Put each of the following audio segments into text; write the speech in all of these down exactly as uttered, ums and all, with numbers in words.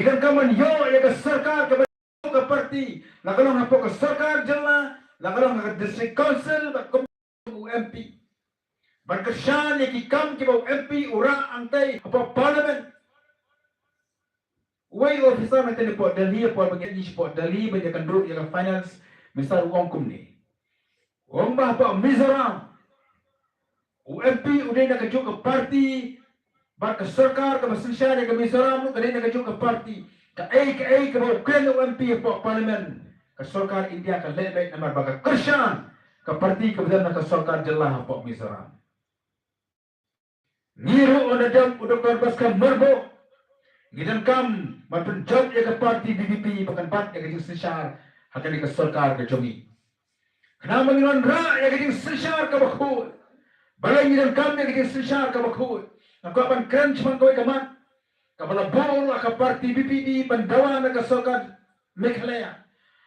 Ngi donkam ban ïoh ïa ka sorkar kaba ka party, la ka long hapoh ka sorkar jylla, la ka long ha ka district council, bad kum u M P. Ban kyrshan ïa ki kam kiba u M P u rah hangtai hapoh parliament. Uwei u officer na kane hapoh Delhi, hapoh ba ngi ïa hapoh Delhi, ban ïakynduh ïa ka finance minister u ong kumne. U ong ba hapoh Mizoram, u M P u dei na kajuh ka party, bad ka sorkar kaba synshar ïa ka Mizoram ruh ka dei na kajuh ka party. Kaei kaei kaba u kren u M P hapoh parliament, ka sorkar India ka leh beit namar ba ka kyrshan ka party kaba don ha ka sorkar jylla hapoh Mizoram. Ngi ruh, u Nadam, u Doktor Baskar Myrboh, ngi donkam ban pynjop ïa ka party V P P ba kan bat ïa ka jingsynshar ha kane ka sorkar ka jong ngi. Khnang ba ngin wanrah ïa ka jingsynshar kaba khuid. Balei ngi donkam ïa ka jingsynshar kaba khuid? Nga kwah ban kren shaphang kawei ka mat kaba la buh ruh ha ka party V P P ban dawa na ka sorkar Meghalaya,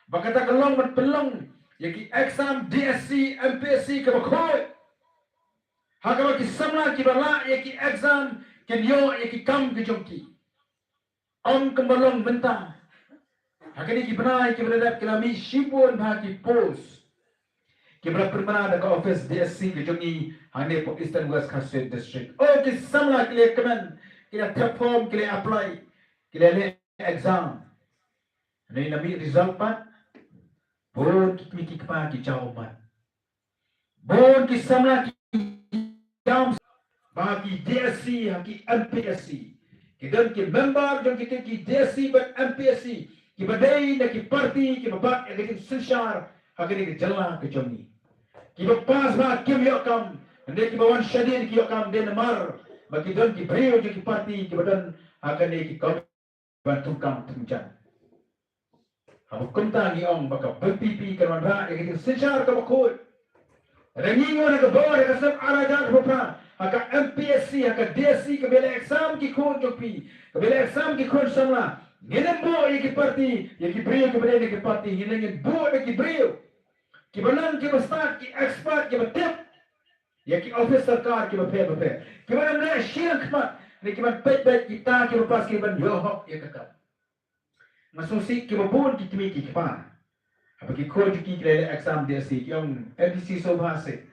ba kata ka long ban pynlong ïa ki exam D S C, M P S C kaba khuid, ha kaba ki samla kiba lah ïa ki exam kin ïoh ïa ki kam ki jong ki. Ym kumba long mynta. Ha kine ki bnai kiba la dep ki la mih shibun bha ki post kiba la pynbna da ka office D S C ka jong ngi hangne hapoh Eastern West Khasi Hills District. Oh, ki samla ki la kmen, ki la thep form, ki la apply, ki la leh exam. Hynrei la mih result pat, bun ki kmie ki kpa ki jaw ummat. Bun ki samla ki jam ba ki D S C ha ki M P S C. Ki don ki member jong kito ki D S C bad M P S C kiba dei na ki party kiba bat ïa ka jingsynshar ha kane ka jylla ka jong ngi. Kiba pass bha kim ïoh kam, hynrei kiba wan shadien ki ïoh kam, dei namar ba ki don ki briew jong ki party kiba don ha kane ki kam ban thungkam thungjan. Haba kumta ngi ong ba ka V P P kan wanrah ïa ka jingsynshar kaba khuid. Lada ngi ïoh na ka bor ïa ka snem ar hajar arphew phra, ha ka M P S C, ha ka D S C, kaba leh exam ki khun jong phi, kaba leh exam ki khun samla, ngin ym buh ïa ki party, ïa ki briew kiba dei na ki party, ngin, ngin buh da ki briew kiba nang, kiba stad, ki expert, kiba tip ïa ki office sorkar kiba pher bapher, kiba nang leh shiliang khmat, ne kiban peit beit kita kiba pass, kiban ïoh hok ïa ka kam. Nga sngewsih kiba bun ki kmie ki kpa, haba ki khun jong ki ki la leh exam D S C, ki ong, "M D C sngewbha seh,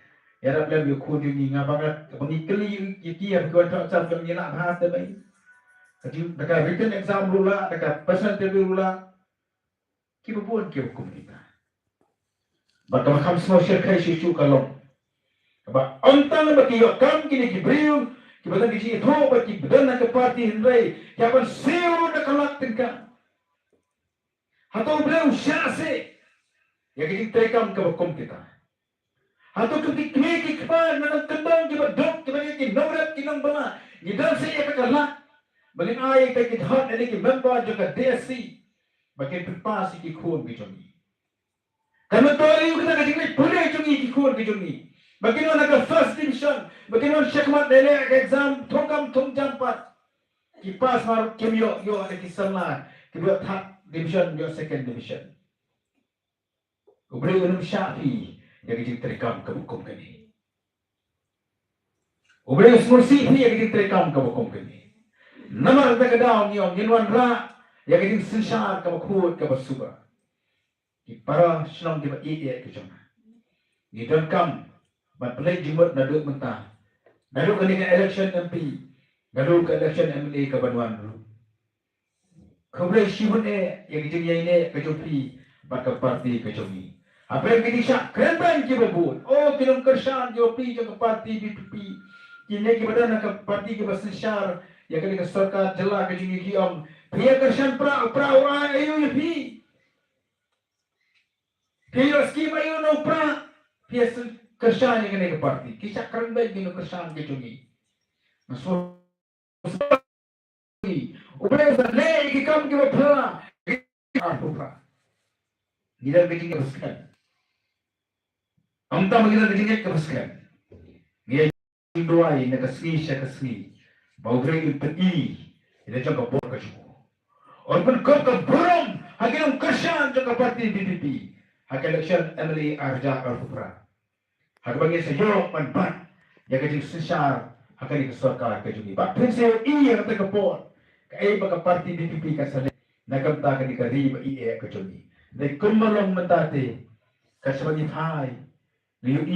ïarap lem ïa u khun jong ngi." Nga, ba nga, ba ngi kylli ïa ki, haba ki wan thoh exam, ki ong, "Ngi lah bha seh bha." Ka jing, da ka written exam ruh lah, da ka personal interview ruh lah. Kiba bun kiba kum kita. Bad kaba kham sngewsih shisha ka long, kaba ym tang ba ki ïoh kam kine ki briew kiba don ki jingithuh ba ki don ha ka party, hynrei ki hap ban siew ruh da ka lak tyngka. Hato U Blei u shah seh ïa ka jingtrei kam kaba kum kita? Hato ki kmie ki kpa na nongkyndong kiba duk, kiba dei ki nongrep, ki nongbylla, ngi don seh ïa ka lak ba ngin ai ïa ki dkhot ïa ki member jong ka D S C ba kin pynpass ïa ki khun ki jong ngi? Kan myntoi aïu kata ka jingleh pule jong ngi, ki khun ki jong ngi, ba kin wan ha ka first division, ba kin wan shakhmat, leh leh ka exam thungkam thungjan pat, ki pass mark, kim ïoh, ïoh da ki samla kiba ïoh third division, ïoh second division? U Blei un ym shah phi ïa ka jingtrei kam kaba kum kane. U Blei un sngewsih phi ïa ka jingtrei kam kaba kum kane. Namar kata ka daw ngi ong ngin wanrah ïa ka jingsynshar kaba khuid kaba suba. Ki para shnong kiba ïeit ïeit ki jong nga, ngi donkam ban pynleit jingmut naduh mynta, naduh kane ka election M P, naduh ka election M L A kaban wan ruh. Khublei shibun eh ïa ka jingïaineh ka jong phi bad ka party ka jong ngi. Hapdeng ka jingshah kren beiñ kiba bun, oh, ki nongkyrshan kiba phi jong ka party V P P, kine kiba don ha ka party kiba synshar ïa kane ka sorkar jylla ka jong ngi, ki ong, phi ïa kyrshan pra, pra u ai aïu ïa phi? Phi ïoh skim aïu na u pra? Phi ïa kyrshan ïa kane ka party. Ki shah kren beiñ ki nongkyrshan ki jong ngi. Nga sngewsih. U Blei u sa leh ïa ki kam kiba phylla. Arphew phra. Ngi don ka jingngeit kaba skhem. Ym tang ba ngi don ka jingngeit kaba skhem, ngi duwai na ka sngi sha ka sngi ba U Blei un pyni ïa la jong ka bor ka jong u. Un pynkup ka burom ha ki nongkyrshan jong ka party V P P ha ka election M L A ar hajar arphew phra, ha kaba ngin sa ïoh ban bat ïa ka jingsynshar ha kane ka sorkar ka jong ngi. Bad phin sa ïohi ha kata ka por kaei ba ka party V P P kan sa leh. Na ka bynta kane ka ri ba ïeit ka jong ngi. Dei kumba long mynta te, ka shu ban ïa phai. Ngi ïohi